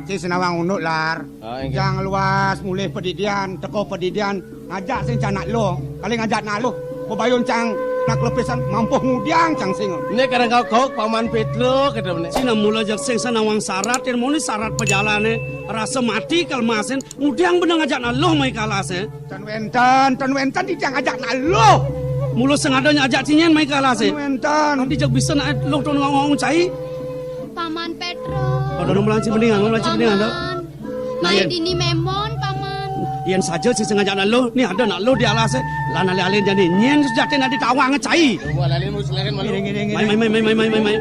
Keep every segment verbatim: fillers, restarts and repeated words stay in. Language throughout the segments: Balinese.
Sing sinawang unduk, Lar. Ah, inggih. Cang luas mulih padidian, teka padidian, ngajak sing cang nak luh. Kali ngajak nak luh, bebayun cang nak lepisan mampuh ngudiang cang sing. Né kadang kau kok Paman Petro kadang né. Sing mula jak sing sinawang sarat, yén muni sarat pajalané, rasa mati kalmasin, ngudiang beneh ngajak nak luh mai kalasé. Tan wénten, tan wénten titiang ajak nak luh. Mula sing ada nyajak cinyén mai kalasé. Tan wénten. Adi jak bisa nak luh to ngong-ngong cai. Paman Petro. Ada nang melanci mendingan, melanci mendingan, dah. Paman. Nah, mai yén dini mémon, Paman. Yén saja sing ngajak nak luh, né ada nak luh di alasé. Lan alih-alih jani nyén sujati nak ditawang cai. Coba lalin, mus, lalin, malu. Ngiring, ngiring, ngiring. Mai, mai, mai.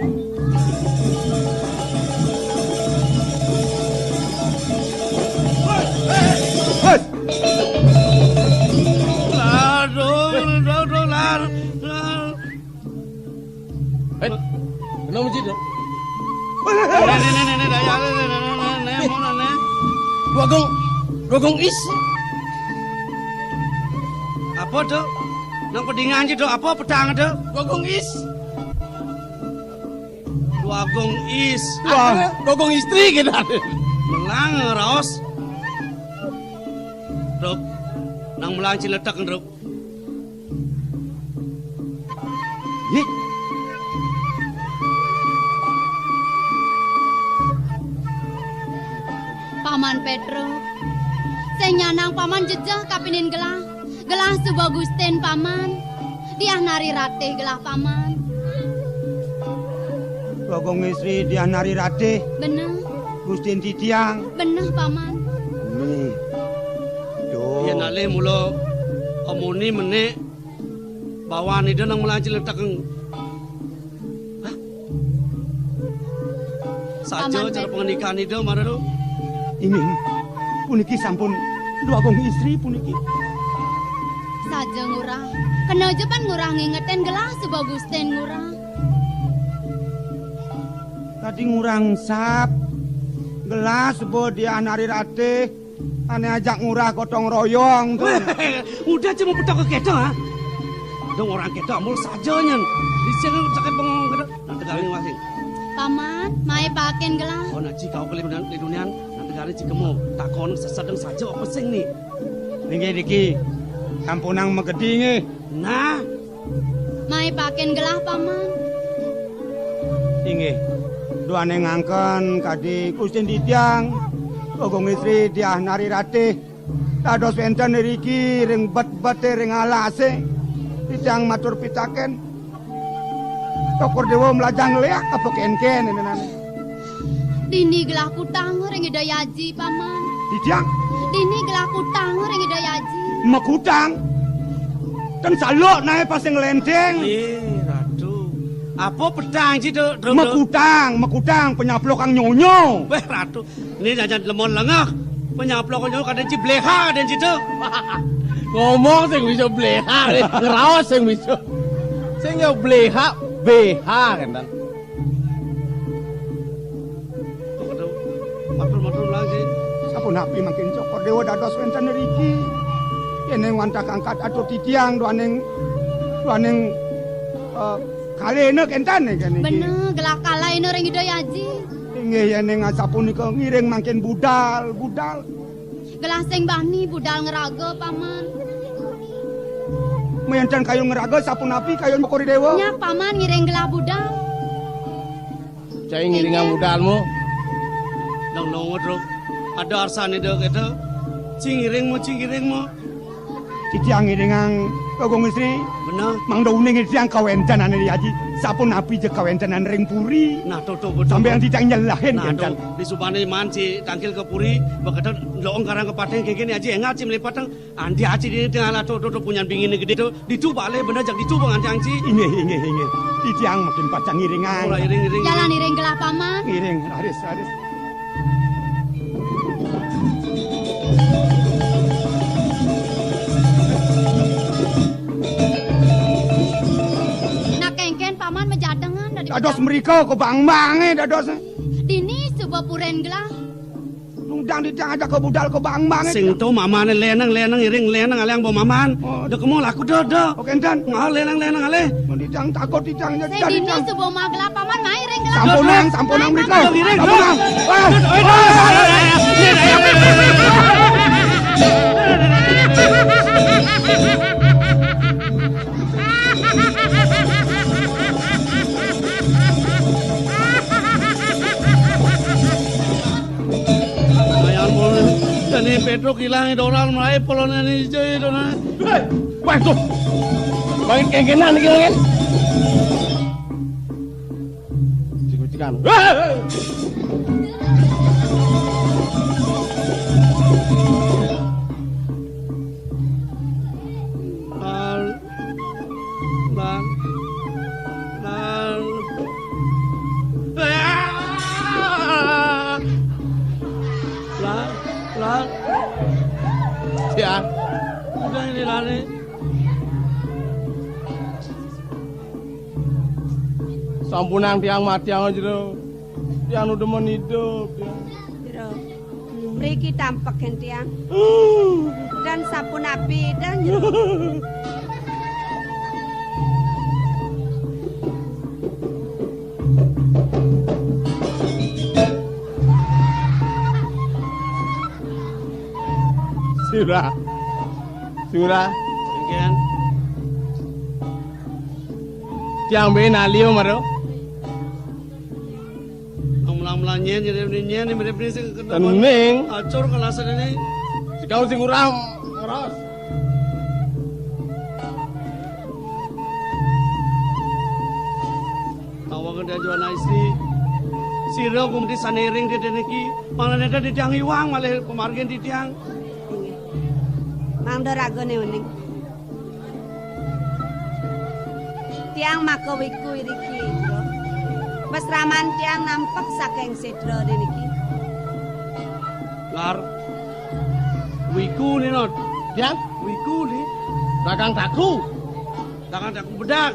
Aduh, aduh, aduh, lar, lar. Eh, kena masjid dah. Né, né, né, né, né, daya, né, né, né, né, né, mau, né. Dua gong, dua gong is. Apa to? Nang pedingan aja to, apa petang to? Dua gong is. Dua gong is. Wah, dua gong istri kita. Melang raos. Rup. Nang melang ciletek, Rup. Yik. Paman Petro. Sing nyanang Paman jejeh kapinin gelah. Gelah suba Gustin, Paman. Diah Nari Ratih gelah, Paman. Bagong Istri Diah Nari Ratih. Beneh. Gustin titiang. Beneh, Paman. Nih. Duh. Yén alih mula amuni menék bawan ida nang melanci letek. Hah? Saja cara pangandikan ida mara to. Inggih. Puniki sampun Dwagung Istri puniki. Saja Ngurah. Kena ja pan Ngurah ngingetin gelah suba Gustin Ngurah. Tadi Ngurah engsap gelah suba Diah Nari Ratih. Ané ajak Ngurah gotong royong to. Wéh, udah cuma betok kéto, ha? Dong orang kéto amul saja nyén. Di sini udah kayak bengong kéto. Nah, tegalin masing. Paman, mai pakin gelah. Oh, nak ci kau kelih dunian, di dunian. Nah, tegalin ci kemu. Takon sesedeng saja apa sing ni? Niki niki. Sampunang magedi nggih. Nah, mai pakin gelah, Paman. Inggih. Duaning ngangken kadi Gustin titiang, Bagong Istri Diah Nari Ratih, dados wénten iriki ring bet-beté ring alasé. Titiang matur pitaken. Cokor Déwa mlajah ngléak apa kénkén énénané? Dini gelah kutang ring Ida Aji, Paman. Titiang? Dini gelah kutang ring Ida Aji. Makutang? Ten saluk naé pas sing nglénténg. Ih, Ratu. Apa petang ci to, Ratu? Makutang, makutang, penyaplok kang nyonyo. Wéh, Ratu. Né janjan lemon lengeh. Penyaplok nyonyo kadén ci bléha, kadén ci to. Ngomong sing bisa bléha, ngraos sing bisa. Sing ya bléha, B H kan. Matur-matur melang, Ci. Sapunapi mangkin Cokor Déwa dados wénten ngriki? Yén ing wantah angkat atur titiang duaning, duaning, eh, kaléna kénten niki. Beneh, gelah kaléna ring Ida Aji. Inggih, yén ing asapunika ngiring mangkin budal, budal. Gelah sing bani budal ngraga, Paman. Ménten kayun ngraga sapunapi kayun Cokor Déwa? Nyak, Paman ngiring gelah budal. Cai ngiringang budalmu. Nang nongod, Ruk. Ada arsan ida kéto. Ci ngiring mu, ci ngiring mu. Titiang ngiringang Bagong Istri. Beneh. Mangda uning titiang kawéntenan ring Aji. Sapunapi ja kawéntenan ring puri. Nah, to, to, betul. Sampeyan titiang nyelahin. Nah, kénten. To, disubané maan ci tangkil ka puri, beketet ndelok karang kepating kéné Aji énggal ci mlipatang. Andi aci dini tengah lato to, to punyan binginé gedé to. Ditu balé bener jak ditu bang andi aci. Inggih, inggih, inggih. Titiang makin pacang ngiringan. Ora iring, iring, jalan iring. Iring gelah, Paman. Ngiring, raris, raris. Nak kénkén, Paman, majadengan dadi dados mrika kok bang-bangé dados. Dini suba purén gelah. Undang titiang ajaka budal ka bangmang. Sing to mamane leneng, leneng, iring leneng, alih bo maman. Oh. Da kemo laku da, da. Oh, kenten. Ngal leneng, leneng, alih. Mun titiang takut, titiang. Sing dini suba magelap, paman, mai ring gelap. Sampunang, sampunang, mrika. Sampunang. Wah. Ayan, mul. Jani Petruk ilang doral, mulai polone ni jai dona. Hei, waduh. Main kengkenan iki, kan? Cik-cikan. Hei, hei. Bang. Bang. Ah! Bang. Bang. Ya. Udah ini lari. Sampunang tiang mati, ang jero. Tiang nu demen idup, ya. Jero. Mriki tampeken tiang. Dan sapunapi dan Sura. Sura. Engken. Tiang ben alio maro. Amlang-amlang nyen, nyen, nyen, nyen, nyen, nyen, nyen, sing kena. Kening. Acur kalasan ini. Sikau sing urang ngeros. Awak dia jual nasi. Sira kumti saniring di deniki. Malah neta di tiang iwang, malah pemargin di tiang. Inggih. Mangda ragane uning. Tiang maka wiku iriki. Pasraman tiang nampek saking sedra niki. Lar. Wiku ni, Not. Tiang? Wiku ni. Dagang taku. Dagang taku bedak.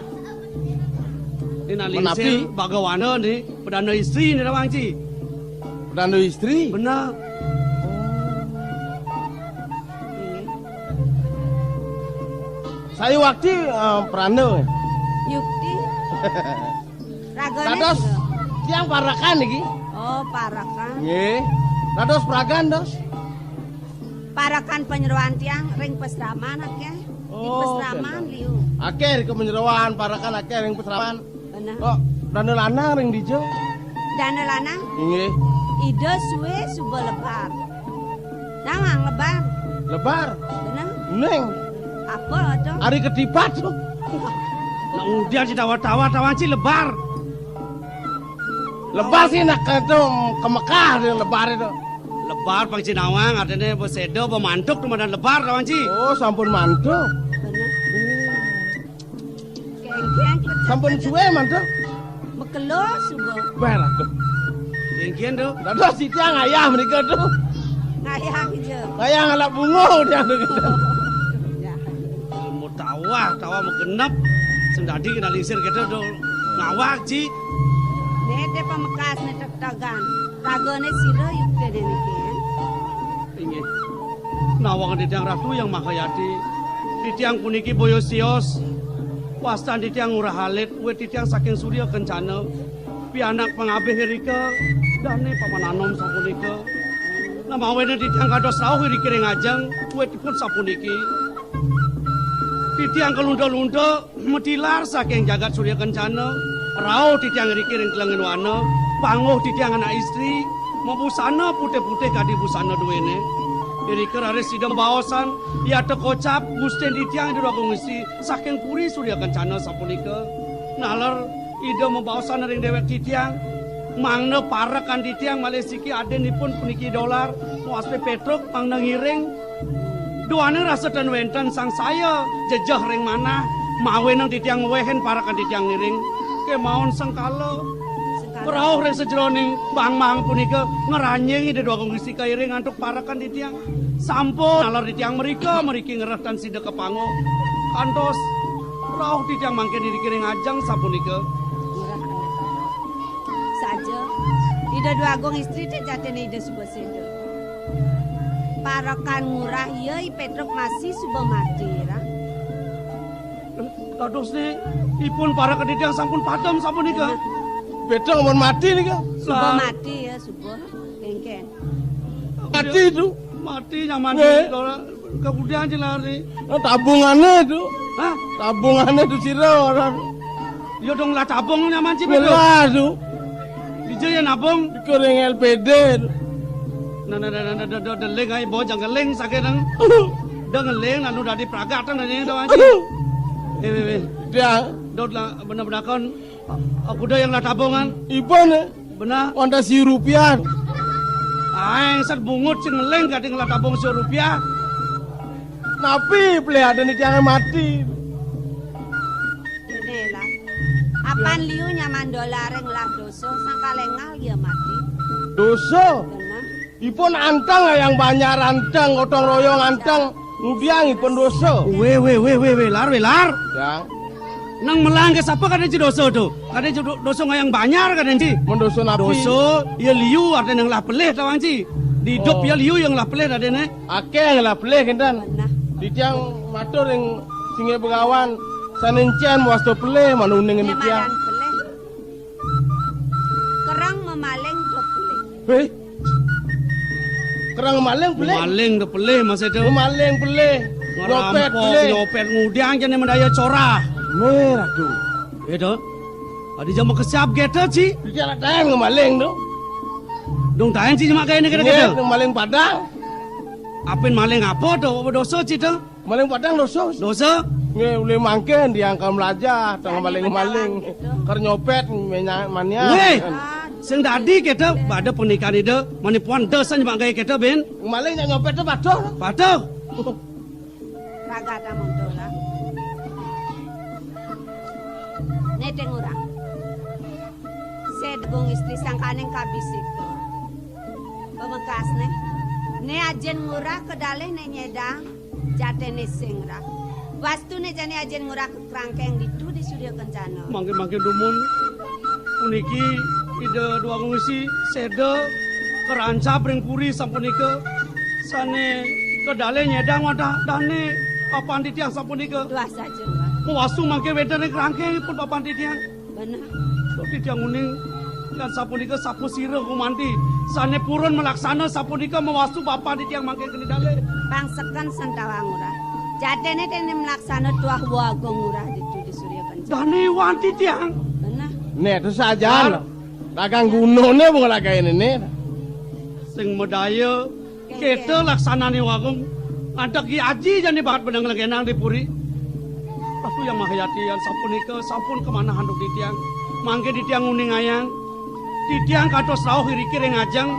Ini nalingsir bagawana ni, pedana istri ni, Rawang Ci. Pedana istri? Benar. Saya waktu, eh, peranda. Yukti. Ragane. Dados sira? Tiang parakan iki. Oh, parakan. Nggih. Dados pragan, Dos? Parakan panyeroan tiang ring pasraman akeh. Di, oh, pasraman, bener. Liu. Akeh ring panyeroan, parakan akeh ring pasraman. Bener. Kok dana lanang ring dija? Dana lanang? Inggih. Ida suwe suba lebar. Nawang lebar. Lebar? Bener. Ning. Apa to? Ari ketipat to. Nak ngudian si tawar-tawar, tawar si lebar. Lebar sih nak ke, to, ke Mekah dia lebar itu. Lebar pang si nawang, artine beseda, bemantuk tu madan lebar, tawar si. Oh, sampun mantuk. Bener. Geng-geng. Sampun suwe mantuk. Mekelo suba. Wah, aduh. Geng-geng tu. Dados sitiang ngayah menika tu. Ngayah aja. Ngayah ngalap bungo dia tu. Ya. Ilmu tawah, tawah megenep. Sing dadi kena lingsir kita tu. Ngawak, Ci. Dede pamekas ne tek-tegan. Ragane sira yukte niki. Inggih. Nawang titiang Ratu Yang Mahayati. Titiang puniki boya sios. Wastan titiang Ngurah Alit, wit titiang saking Surya Kencana. Pianak pangabih irika, dane paman anom sapunika. Namawene titiang kados rauh iriki ring ajeng, witipun sapuniki. Titiang kalunta-lunta, matilar saking jagat Surya Kencana, rauh titiang iriki ring Telengin Wana, panguh titiang anak istri, mabusana putih-putih kadi busana duene. Irika raris sida mabaosan, yata kocap, Gustin titiang Ida Dwagung Isi, saking Puri Surya Kencana sapunika. Naler Ida mabaosan ring dewek titiang, mangda parekan titiang malih siki adinipun puniki Dolar, mawaste Petruk, mangda ngiring. Duane rasa ten wenten sangsaya, jejeh ring manah, mawinan titiang wehin parekan titiang ngiring, kemawon sengkala. Sengkala. Rauh ring sajeroning bangmang punika ngranjing Ida Dwagung Isi kairing antuk parekan titiang. Sampun naler titiang mrika, mriki ngreh tan sida kapanguh. Kantos rauh titiang mangkin iriki ring ajeng sapunika. Saja. Ida Dwagung Istri te jatine Ida Subaseda. Parekan Ngurah iya, I Petruk masih suba mati, Rah. Dados ni, ipun parekan titiang sampun padem sapunika. Petruk ampun mati nika. Suba mati ya, suba. Kengken. Mati tu. Mati nyaman. Nggih. Lora, kemudian jelas ni. Nah, tabungane tu. Hah? Tabungane tu sira orang. Ya dong lah tabung nyaman sih, Petruk. Ngelah tu. Dija ya nabung. Iku ring L P D tu. Nah, nah, nah, nah, nah, nah, nah, deling ae, bocah ngeling saking nang. Dah ngeling, anu dadi pragatan dadi to, anjing. Eh, weh, weh. Dia. Dot lah, bener-bener kon. Aku dah yang lah tabungan. Iban, eh? Bener. Wanda si rupiah. Ae, set bungut sing ngeling kadang lah tabung si rupiah. Napi pelih ada ni tiang mati. Dene lah. Apan liu nyaman dolar ring lah dosa, sangkalengah ya mati. Dosa? Bener. Ipun anteng yang banjar anteng, gotong royong anteng, ngudiang ipun dosa. Weh, weh, weh, weh, weh, lar, weh, lar. Ya. Nang melang ke sapa kadang ci dosa tu? Kadang ci do-, dosa ngayang banjar kadang ci. Mendosa napi? Dosa, ya liu artine nang lah pelih tawang ci. Di idup ya liu yang lah pelih tadi ne. Akeh lah pelih kinten. Nah. Di tiang matur ring Singgih Begawan, sanencen wasta pelih manuning di tiang. Madan pelih. Kereng memaling do pelih. Hei. Kereng maling pelih. Maling do pelih, Mas Edo. Maling pelih. Nyopet pelih. Nyopet ngudiang jane medaya corah. Merah tu. Edo. Adi jama kesiap geta ci. Bicara tahan maling tu. Dong tahan ci jama kaya ni kata-kata. Maling padang. Apin maling apa tu? Apa dosa ci tu? Maling padang dosa. Dosa? Nggih, ulih mangkin diangkat melajah, tang maling-maling. Kar nyopet, menya-, manian. Weh, sing dadi kita pada pernikahan ida, manipuan dosa nyemak gaya kita, Ben. Maling nyak nyopet tu patuh. Patuh. Raga ta muntul lah. Neteng orang. Sedgung istri sangkaning kabisik. Pamekasne, ne ajin Ngurah kedalih ne nyedang, jatene sing rah. Wastune jani ajin Ngurah kekrangkeng ditu di Surya Kencana. Mangkin-mangkin dumun puniki Ida Dwagung Isi seda kerancap ring puri sapunika sane kedalih nyedang wadah dane papan titiang sapunika. Tuah saja, Ngurah. Mawastu mangkin wenten ring kerangkengipun papan titiang. Bener. Dok titiang uning, yan sapunika sapasira gumanti. Sane purun malaksana sapunika mawastu bapa titiang mangkin keni dalih. Pang seken sentawang Ngurah. Jatene tene malaksana tuah wagung Ngurah ditu di Surya Kencana. Dane wan titiang. Bener. Nek tu sajan. Ragang gunane wong lagane ne. Sing medaya Kita laksanane wagung, antek ki aji jani bakat benang legenang di puri. Ratu Yang Mahayati, yan sapunika sampun kamanah antuk titiang. Mangke titiang nguningayang. Titiang kantos rauh iriki ring ajeng,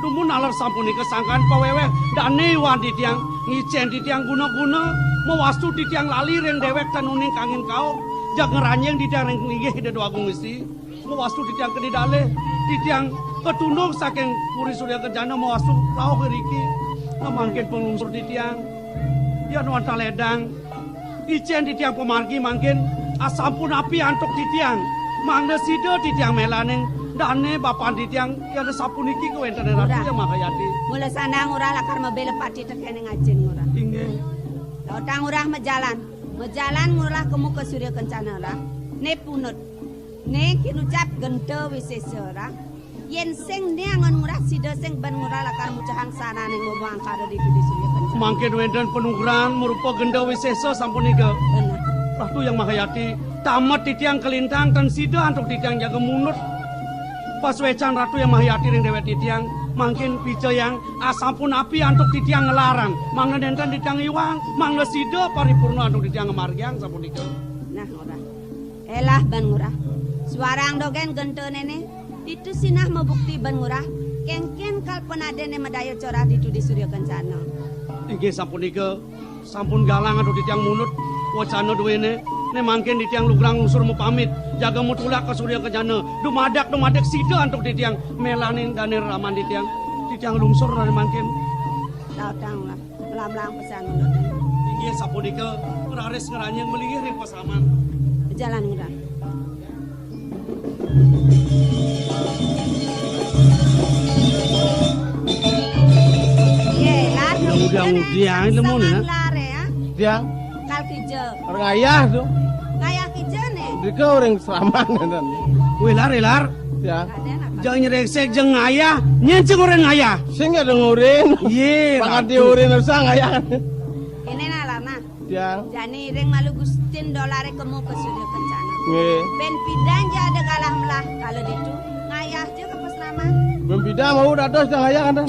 dumun naler sapunika sangkan paweweh dane wan titiang, ngicen titiang guna-guna, mawastu titiang lali ring dewek tan uning kangin kauh, jag ngranjing titiang ring linggih Ida Dwagung Isi. Mawastu titiang keni dalih, titiang katundung saking Puri Surya Kencana mawastu rauh iriki. Mangkin panglungsur titiang, yan wantah ledang, icen titiang pamargi mangkin, asampun api antuk titiang, mangda sida titiang melaning dane bapan titiang, yan sapuniki kawentene Ratu Ngurah. Yang Mahayati. Mula sanang Ngurah lakar mabela pati tekening ajin Ngurah. Inggih. Lautang Ngurah majalan, majalan Ngurah kemu ka Surya Kencana Rah. Ne punut. Ne kinucap genta wisesa Rah. Yen sing ne angon Ngurah sida sing ben Ngurah lakar mucahang sananing bobo angkara ditu di Surya Kencana. Mangkin wenten panugrahan marupa genta wisesa sapunika. Bener. Ratu Yang Mahayati, tamet titiang kalintang tan sida antuk titiang jaga munut. Pasuecan Ratu Yang Mahayati ring dewek titiang, mangkin picayang asampun api antuk titiang ngelarang, mangda nenten titiang iwang, mangda sida paripurna antuk titiang ngamargiang sapunika. Nah, Ngurah. Elah ban Ngurah. Suarang dogen gentene ne. Ditu sinah mabukti ban Ngurah. Kengken kalpanadene madaya corah ditu di Surya Kencana. Inggih sapunika, sampun galang antuk titiang munut wacana duene. Ne mangkin titiang lugrang lungsur mapamit. Jaga matulak ka Surya Kencana. Dumadak, dumadak sida antuk titiang melaning dane raman titiang. Titiang lungsur dane mangkin. Tautang lah. Melamlang pesan menurut. Inggih sapunika, raris ngranjing malinggih ring pasaman. Jalan Ngurah. Diang lemu ni, nah. Lar ya. Diang. Kal kija. Orang ayah tu. Ngayah kija ni. Dika orang seraman, kan. Wih, lar, lar. Diang. Jangan nyereksek jeng ngayah. Nyen ceng orang ngayah. Sing ada ngurin. Ye, pangan di urin usah ngayah. Ini nah, lar nah. Tiang. Jani ring malu gustin dolare kemu ke Surya Kencana. Nggih. Ben pidan ja ada galah melah kala ditu. Ngayah ja ke pesraman. Ben pidan mau dados jang ngayah kan.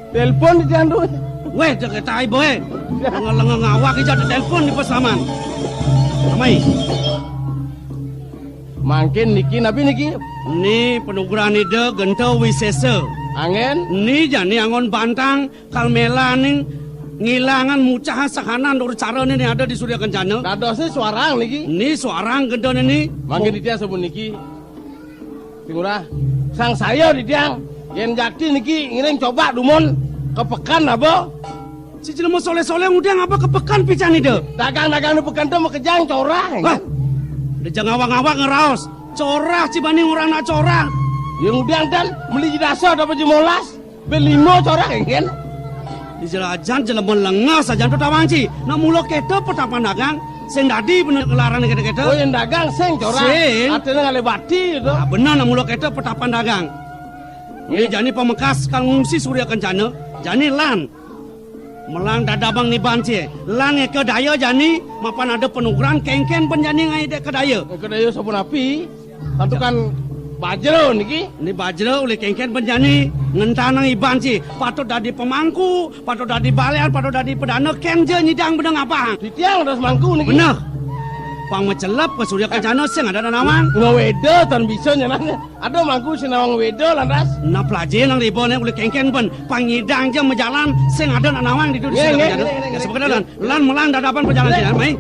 Telepon di tiang tu. Weh, jek tai boy. Lengah-lengah ngawak ija ada telepon di pesraman. Amai. Mangkin niki napi niki? Ni panugrahan Ida Genta Wisesa. Angin? Ni jani anggon bantang kal melaning ngilangan mucahan sahanan dur carane ni ada di Surya Kencana. Dadosne suarang niki. Ni suarang gendone ni. Mangkin titiang sampun niki. Sing Ngurah, sang saya titiang yen jakti niki ngiring coba dumun ke pekan apa? Si jelema soleh-soleh ngudiang apa ke pekan pican Ida? Dagang-dagang di pekan tu makejang corah. Wah. Ida jang ngawak-ngawak ngeraos. Corah cibani ngurah nak corah. Ya ngudiang tan meli jidasa dapat jimolas. Belimo corah engken. Di jelajan jelema lengah sajan tu tawang ci. Nak mula keta petapan dagang. Sing dadi bener kelarang keta-keta. Oh, yang dagang sing corah. Sing. Artinya ngalih bati tu. Ah, bener nak mula keta petapan dagang. Ini jani pamekas kang ngungsi Surya Kencana. Jani lan. Melang dadabang niban ci. Lan ngeka daya jani mapan ada penugrahan kengken pen jani ngai dek kedaya. Kedaya sampun api. Santukan bajra niki. Ni bajra ulih kengken benjani ngentanang iban ci. Patut dadi pemangku, patut dadi balian, patut dadi pedana ken ja nyidang beneng abang. Titiang dados mangku niki. Beneh. Pang macelep ke Surya Kencana sing ada nawang. Ngaweda tan bisa nyenang. Ada mangku sing nawang weda lantas. Nah pelaje nang riba ne ulih kengken ben. Pang nyidang ja majalan sing ada nawang ditu di Surya Kencana. Ya sebab kedalan. Lan melang dadapan perjalanan mai.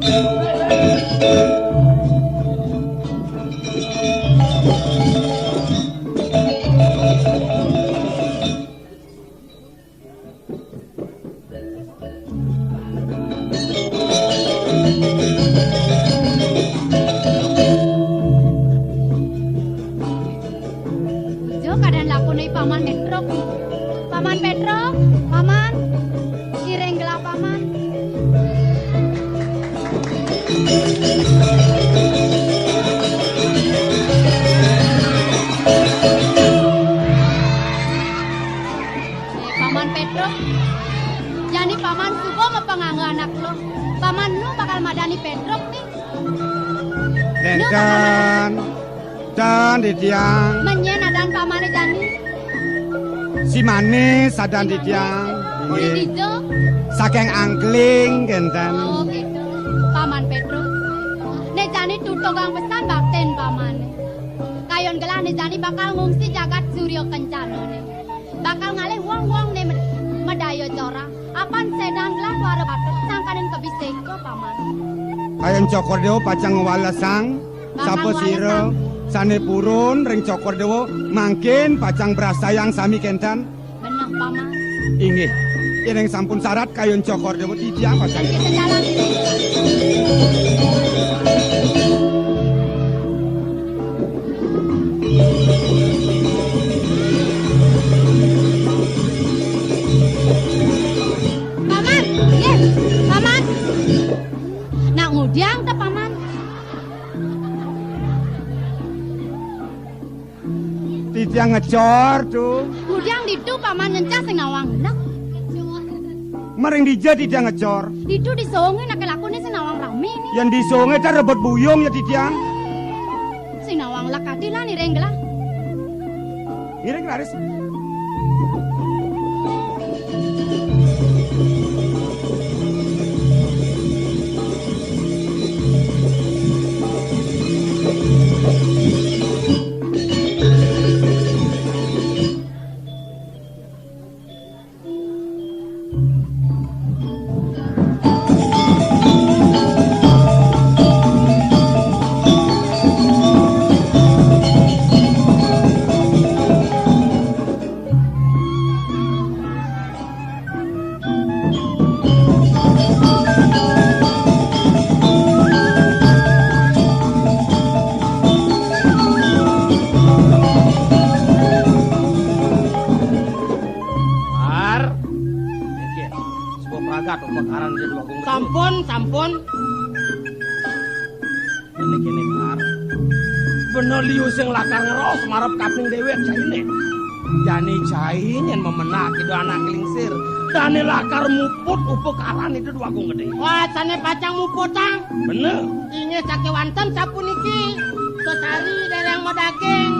Jo kadang lakune Paman Petruk. Paman Petruk, Paman. Iring gelah Paman. Eh, Paman Petruk. Jani Paman suba mapangangga anak luh. Paman nu bakal madani Petruk nih. Nenten. Dan titiang. Menyen adan pamane jani. Si manis adan titiang. Uli dija. Saking angkling kenten. Oh, gitu. Paman Petruk. Ne jani tutugang pesan bakten pamane. Kayun gelah ne jani bakal ngungsi jagat Surya Kencana ne. Bakal ngalih wong-wong ne med-, medaya corah. Apan sedan gelah tuara batur sangkaning kebisika, Paman. Kayun Cokor Dewa pacang ngwalesang, bakal sapa sira ngwalesang. Sane purun ring Cokor Dewa, mangkin pacang brastayang sami kenten. Beneh, Paman. Inggih. Yen sampun sarat kayun Cokor Dewa titiang pacang. Inggih, sejalan. Paman, nggih, Paman. Nak ngudiang ta, Paman? Titiang ngecor, Tu. Ngudiang ditu, Paman, ngencah sing nawang enek. Maring dija titiang ngecor? Ditu di songe nake lakune sing nawang rame ni. Yen di songe ta rebut buyung ya titiang. Sing nawang lek ati lan iring gelah. Ngiring raris. Kat upakaran Ida Dwagung Gedé. Sampun, sampun. Kéné-kéné, Kar. Bener liu sing lakar ngraos marep kaping déwék jainé. Jani jai yén memenah Ida Anak Lingsir, dané lakar muput upakaran Ida Dwagung Gedé. Wah, sané pacang muputang. Bener. Inggih sakéwanten sapuniki. Sesari déréng madaging.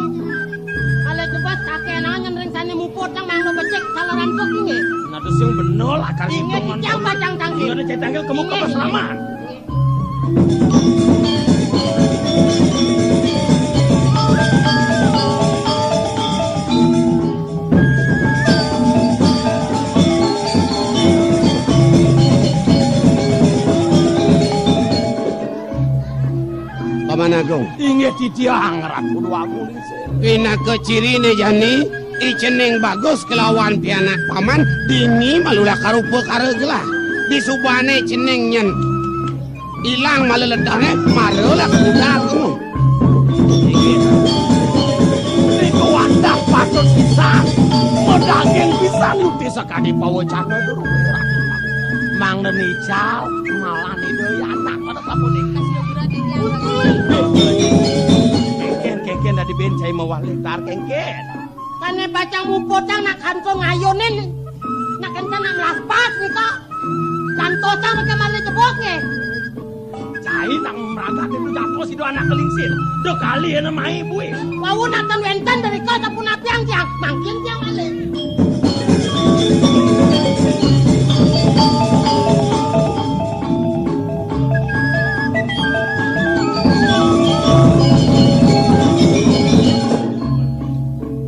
Kalih jebos kakénangan ring sané muputang mangda becik salah rampok inggih. Nah, terus sing bener lakar inggih, hitungan. Titiang pacang tanggil. Inggih, cai tanggil kemu. Inggih. Kepas laman. Paman Agung. Inggih titiang Ratu Dwagung Lingsir. Pinaka ciriné jani, I Cening Bagus kelawan pianak paman dini malu lakar upakara gelah. Disubané cening nyén ilang mala ledahné, mara lakar budal kemu. Inggih. Nika wantah patut pisan. Madaging pisan nuti sakadi pawecana Duru. Mangda nical malan Ida anak pada sapunika. Kéngkén, kéngkén dadi bén cai mawali tar kéngkén. Sané pacang muputang nak kanto ngayunin. Nak kanto nak melaspas nika. Kantosan nika malih jebos nggih. Cai nang mragat itu jatuh Ida Anak Lingsir. Duh kali ana mai bui. Wau nak ten wénten dari kau sapunapi tiang, mangkin tiang malih.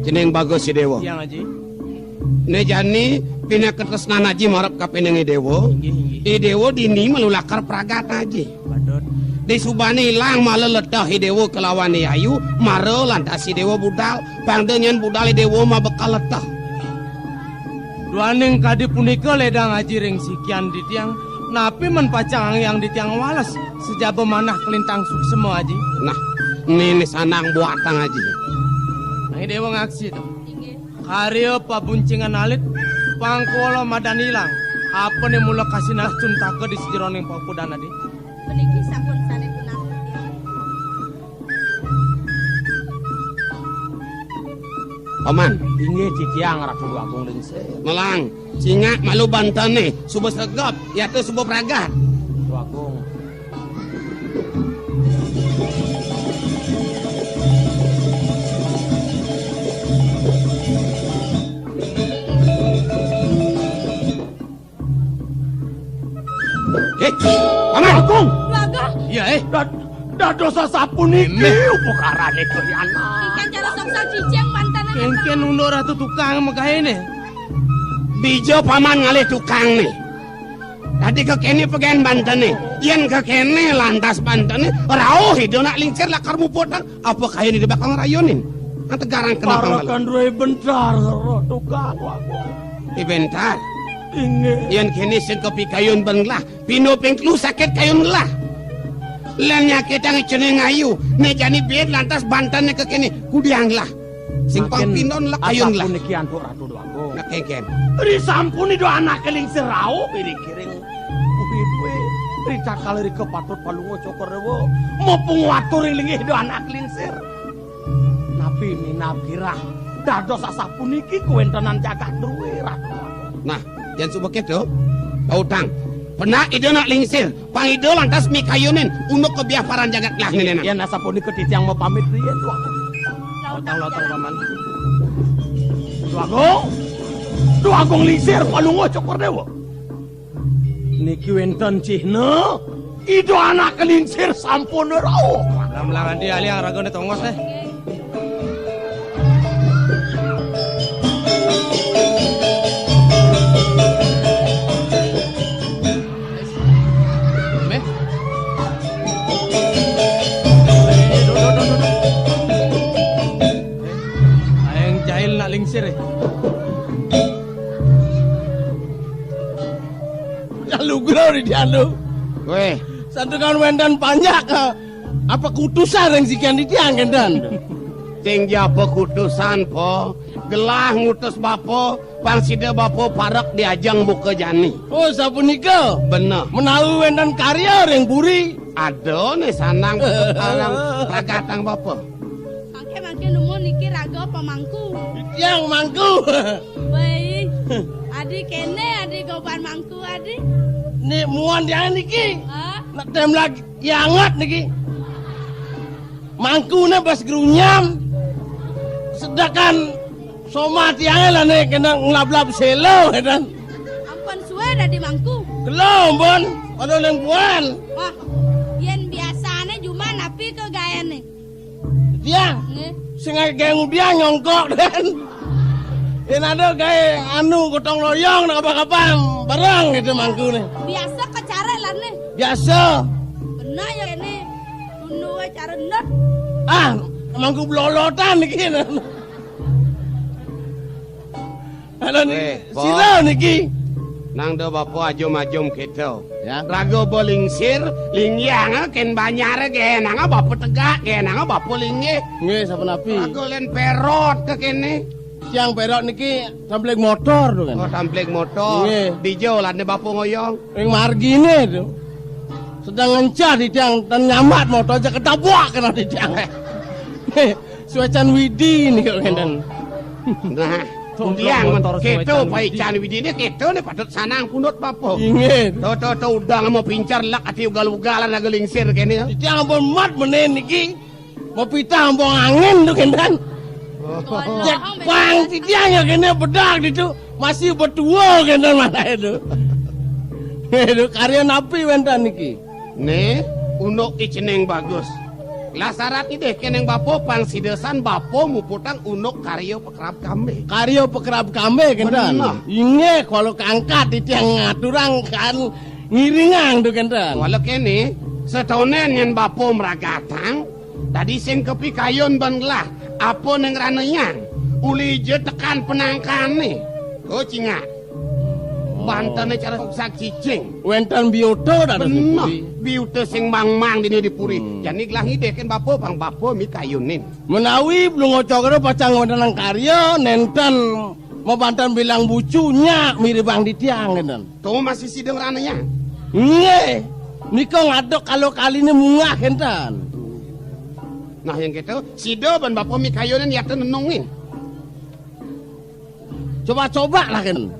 Cening Bagus I Déwa. Tiang Aji. Né jani pinaka tresnan Aji marep kapining I Déwa. Inggih, inggih. I Déwa dini malu lakar pragat Aji. Patut. Disubané ilang mala ledeh I Déwa kelawan I Ayu, mara lantas I Déwa budal. Pangda nyén budal I Déwa mabekal ledeh. Duaning kadi punika ledang Aji ring sikian titiang, napi men pacang anggéang titiang wales, sajaba manah kalintang suksma Aji. Nah, né, né sanang buatang Aji. Nah, I Déwa ngaksi to. Inggih. Karya pabuncingan alit, pangkala madan ilang. Apa né mula kasinah cuntaka di sajeroning paukudan adi? Puniki sampun sané punah. Paman. Inggih titiang Ratu Dwagung Lingsir. Melang, cingak malu bantené, suba sregep, yata suba pragat. Dwagung. Eh, Paman. Agung. Dwagung. Iya, eh. Dad-, dados sapuniki. Méh. Upakarané Kaliana. Ikan cara soksal cicing mantan. Kéngkén unduk ratu tukang megahéné. Dija Paman ngalih tukangné. Dadi kakéné pegén bantené. Yén kakéné lantas bantené, rauh Ida Anak Lingsir lakar muputang. Apa kayun Ida bakal ngrayunin? Nang tegarang kenapa? Parakan malu? Dué bentar, roh tukang, Dwagung. Di bentar. Inggih. Yén kéné sing kapikayun ben gelah, pindho ping telu sakit kayun gelah. Lan nyakitang cening ayu, né jani bit lantas bantené kakéné, kudiang gelah. Sing pang pindho gelah kayun gelah. Asapuniki antuk Ratu Dwagung. Nak kéngkén. Risampun Ida Anak Lingsir rauh irikiring. Uhi dué. Ritatkala rika patut Palungguh Cokor Déwa. Mumpung watur ring linggih Ida Anak Lingsir. Napi minab girah dados asapuniki kawéntenan jagat drué, Ratu. Nah, yén suba kéto, pautang. Penak Ida Anak Lingsir, pang Ida lantas mikayunin unduk kabiaparan jagat gelah nénénan. Yén asapunika titiang mapamit riin, Dwagung. Lotang-lotang, Paman. Dwagung. Dwagung Lingsir, Palungguh Cokor Déwa. Niki wénten cihna Ida Anak Lingsir sampun rauh. Lam-lam adi aliang ragané tongos téh. Méh. Aing jail nak lingsir, eh. Kalugra di dianu. Wéh. Santukan wénten panjak, eh, apa kutusan yang sikian di tiang kénten? Sing ja apa kutusan, Po? Gelah ngutus bapa, pang sida bapa parek di ajeng buka jani. Oh, sapunika. Bener. Menawi wénten karya ring puri. Ada né sanang alang ragatang bapa. Mangke, mangke nemu niki raga pamangku. Yang mangku. Wéi. Adi kéné, adi goban mangku, adi. Né muan tiang niki. Hah? Nak tem lagi anget niki. Mangkune bes grunyam. Sedangkan somah tiange lane kena nglablab selo, ngeten. Ampun suwe dadi mangku. Kelo, ampun. Pada ning puan. Wah, yen biasane juma napi ke gaene? Tiang? Nggih. Sing gawe ngudiang nyongkok, den. Yen ada gawe anu gotong royong, nak apa-apa, bareng gitu mangkune. Biasa ke cara lane? Biasa. Benar ya ini. Tunduk wae cara endut. Ah, mangku blolotan iki. Halo, ni-, Weh, Bos. Sira niki. Nang da bapa ajum-ajum kita. Ya. Raga ba lingsir, lingyang, ken banyar, genang bapa tegak, genang bapa linggih. Nggih, sapunapi. Raga len perot ke kene. Tiang perot niki tamplik motor tuh kan. Oh, tamplik motor. Nggih. Dija lane bapa ngoyong. Ring margine tuh. Sedang ngencah di tiang dan nyambat motor aja ketabrak kena di tiang. Suecan Widi nih kok ngenten. Nah, Tuh, kemudian motor keto suecan Widi. Paican Widi ini keto nih patut sanang pundut bapa. Inggih. Tuh, tuh, tuh, udah mau pincar lak ati ugal-ugalan agak lingsir kene. Di tiang ampun mat menen niki. Mau pitah ampun angin tuh ngenten. Oh. Cek pang titiang ya kene bedak ditu. Masih betua kenten mana itu. Itu karya napi wenten niki? Nih, unduk iceneng bagus. Lah syarat idih keneng bapa pang sidesan bapa muputang unduk karya pekerab kambe. Karya pekerab kambe kenten. Bener. Inggih, kalau kangkat titiang ngaturang kan ngiringang tuh kenten. Kalau kene, setonen yen bapa meragatang, dadi sing kepikayun ban gelah, apa ning ranayang, uli ja tekan penangkane. Oh, cingak. Bantene cara suksak cicing. Wenten biuta dak ada di puri. Bener. Biuta sing mang-mang dini di puri. Hmm. Jani gelah ngidih ken bapa, pang bapa mikayunin. Menawi belum ngocok pacang wenten nang karya, nenten mabanten bilang bucu, nyak miribang di tiang, ngenten. To masih sideng rananya? Nggih. Nika ngaduk kalau kaline munggah, ngenten. Nah, yang gitu, sida ban bapa mikayunin yata nenungin. Coba-coba lah, kan.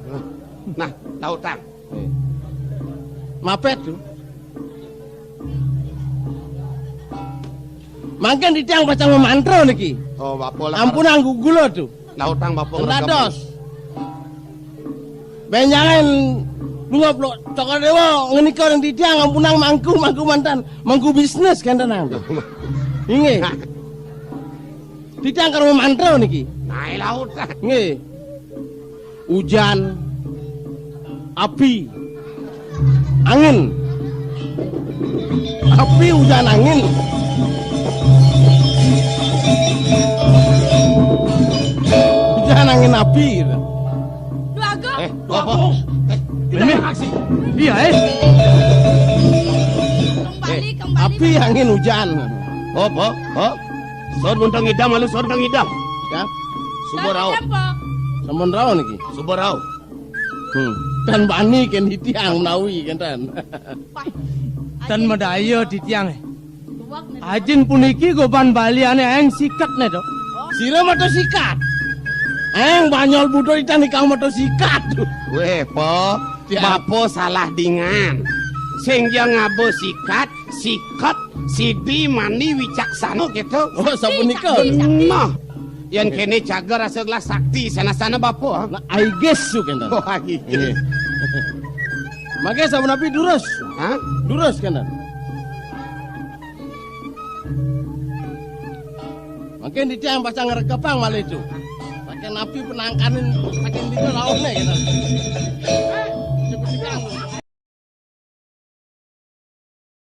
Nah, lautang. Eh. Mapet tuh. Mangkin di tiang pacang memantra niki. Oh, bapa lah. Ampunang gugula tuh. Lautang bapa. Dados. Benjangan lunga plok Cokor Dewa ngenika ring titiang ampunang mangku, mangku mantan, mangku bisnis kenten nang. Inggih. Titiang karo mantra niki. Nae laut. Nggih. Ujan, api, angin. Api, ujan, angin. Ujan, angin, api gitu. Dua go. Eh, dua go. Eh, kita ini aksi. Iya, eh. Kembali, eh, kembali. Api, angin, ujan. Oh, po, po. Sor muntang idam, lalu sor muntang idam. Ya. Suba rauh. Sampun rauh niki. Suba rauh. Hmm. Tan bani ken titiang menawi kenten. Tan madaya titiang. Ajin puniki goban baliane aeng sikat ne, Dok. Sira mata sikat. Aeng banyol budo itan ikang mata sikat. Weh, po, ya. Bapa salah dingan. Sing ja ngaba sikat, sikat, sidi, mani, wicaksana gitu. Oh, sapunika. Sakti, sakti. Nah, yen kene cagar rasa gelah sakti, sana-sana bapa. Nah, I guess you kenten. Oh, I guess. Iya. Mangke sapunapi durus? Hah? Durus kenten. Mangke titiang pacang ngregepang malih itu. Pakai napi penangkanin, pakai dina laune gitu.